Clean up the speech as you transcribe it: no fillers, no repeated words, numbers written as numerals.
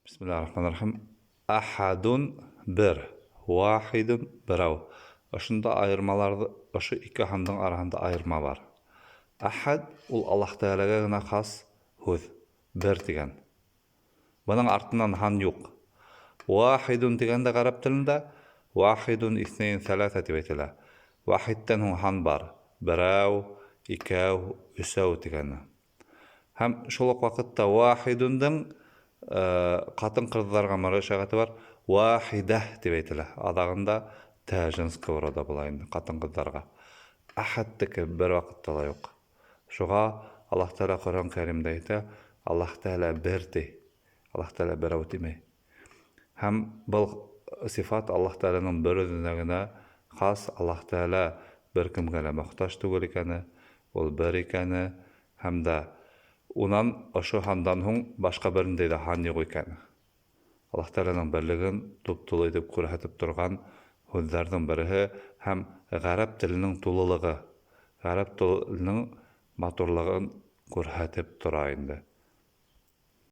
Бисмиллаһир рахманир рахим. Әхәдун — бер, вахидун — берәү. Ошонда айырмаларҙы, ошо ике һандың араһында айырма бар. Әхәд ул Аллаһ Тәғәләгә генә хас һүҙ, бер тигән. Бының артынан һан юҡ. Вахидун тигәндә ғәрәп телендә вахидун, иҫнәйн, сәләҫә тип әйтелә. Вахидтән һуң һан бар. Берәү, икәү, өсәү тигәне. Һәм шул уҡ ваҡытта вахидундың ҡатын-ҡыҙҙарға мөрәжәғәте бар. Вахидә тип әйтелә. Аҙағында тә женского рода була инде ҡатын-ҡыҙҙарға. Әхәдтеке бер ваҡытта ла юҡ. Шуға Аллаһ Тәғәлә Ҡөрьән Кәримдә әйтә, Аллаһ Тәғәлә бер ти. Аллаһ Тәғәлә берәү тимәй. Һәм был сифат Аллаһ Тәғәләнең бер үҙенә генә хас. Аллаһ Тәғәлә бер кемгә лә мохтаж түгел икәне, ул бер икәне һәм дә унан ошо һандан һуң башҡа бер ниндәй ҙә һан юҡ икәне. Аллаһ Тәғәләнең берлеген туп-тулы итеп күрһәтеп торған һүҙҙәрҙең береһе һәм ғәрәп теленең тулылығы, ғәрәп теленең матурлығын күрһәтеп тора инде.